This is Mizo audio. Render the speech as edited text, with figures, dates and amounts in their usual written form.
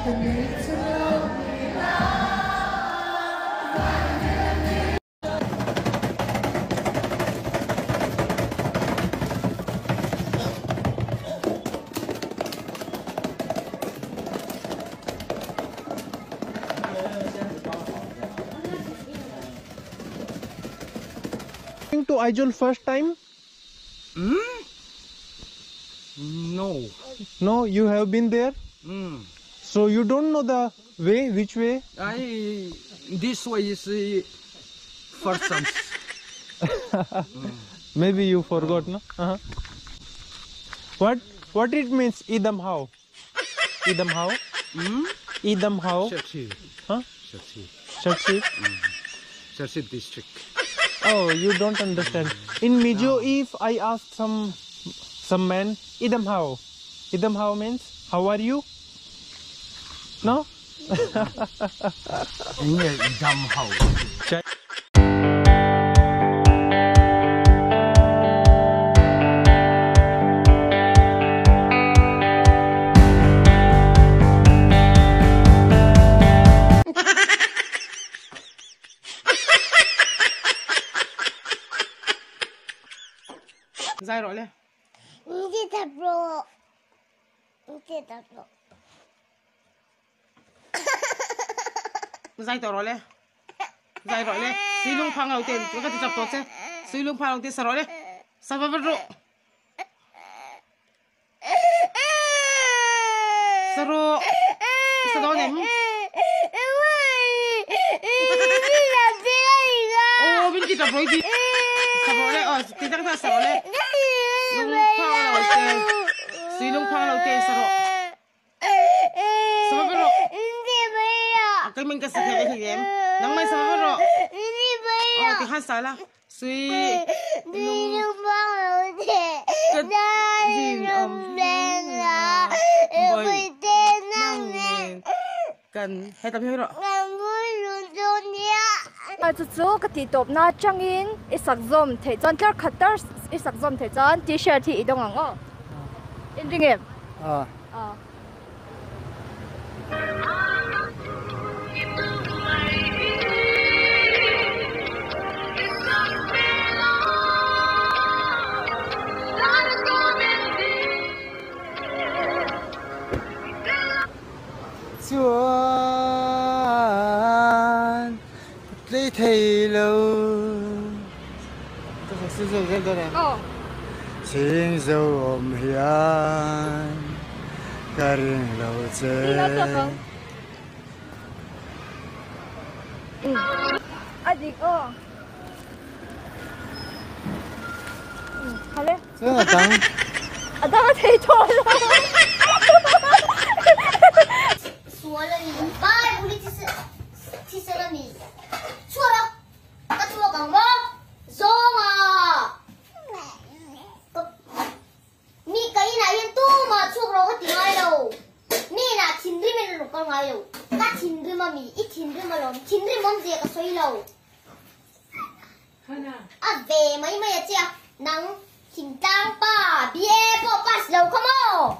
To Aizawl first time? Hmm? No. No, you have been there? Mm. So you don't know the way, which way? I this way is first chance. Maybe you forgot, no? Uh-huh. What it means, idam how? Idam how? Hmm? Idam how? Serchhip. Huh? Serchhip. Serchhip? Serchhip district. Oh, you don't understand. In Mizo, if I ask some man, idam how? Idam how means, how are you? No? Idam how. Zai rồi lên. Đi tập rồi. Đi tập rồi. Zai tao rồi lên. Zai rồi lên. Suy lung phang đầu tiên, chúng ta đi tập tốt chứ. Suy lung phang đầu tiên sao rồi lên. Sao vẫn rồi. Sao rồi. Sao đó nè. Ô, bên kia tập rồi đi. Sao rồi lên, ờ, tí tắc ta sao rồi lên. Lung phang đầu tiên. Suy lung phang đầu tiên sao rồi. Sao vẫn rồi. Cái mình cái gì thì em nắng mai sao rồi ờ thì hai sai la suy lung cái gì bởi nắng cần hay tập rồi chú chú cái tí tốp na trang in isak zom thế chọn tler khatar isak zom thế chọn t-shirt thì idong ang o in ring em à à Chuan lấy thầy lâu xin dâu ôm hiền cả rừng lâu Đi nó được chơi không? À gì cơ? Ừ, lên. Rất là tăng. À tăng thì thôi. À về mấy mấy à chị nắng thìn tang pa bia po pas lâu không ô.